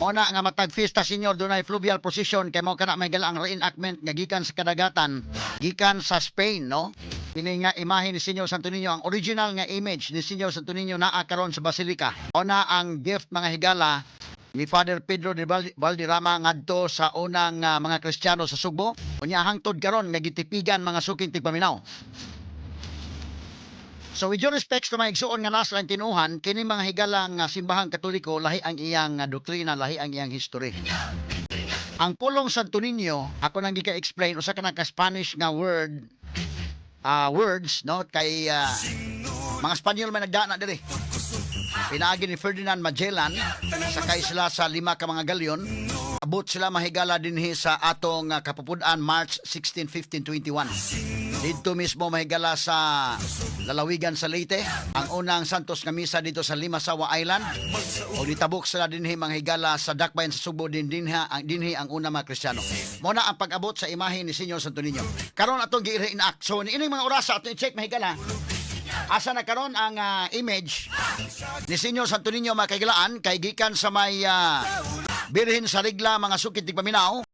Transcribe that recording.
Mao na nga matag Fiesta Señor dunay fluvial procession kay mao kana, mga higala, ang reenactment nga gikan sa kadagatan, gikan sa Spain, no? Kini nga imahe ni Señor Santo Niño, ang original nga image ni Señor Santo Niño naa karon sa Basilica. Mao na ang gift, mga higala, ni Father Pedro de Valderrama ngadto sa unang mga Kristiyano sa Sugbo. Unya hangtod karon nga gitipigan, mga suking tigpaminaw. So with due respects to mga igsuon nga nasa laing tinuhan, kini, mga higala, nga simbahang Katoliko, lahi ang iyang doktrina, lahi ang iyang history. Ang pulong Santo Niño, ako nang gika-explain, usa ka na ka Spanish nga words, no, kay mga Espanyol man nagdana diri. Pinaagi ni Ferdinand Magellan, sakay sila sa lima ka mga galyon. Abot sila, mahigala, dinhi sa atong kapupud-an March 16, 1521. Dito mismo, mahigala, sa lalawigan sa Leyte, ang unang Santos nga misa dito sa Limasawa Island. O nitabok sila dinhi, mga higala, sa dakbayan sa Sugbo din dinha ang dinhi ang unang mga Kristiyano. Mao na ang pag-abot sa imahe ni Señor Santo Niño. Karon atong gi-reenact. So niining mga orasa atong i-check, mahigala. Asa na karon ang image ni Señor Santo Niño, mga kahigalaan, kay gikan sa may Birhen sa Regla, mga suking tigpaminaw.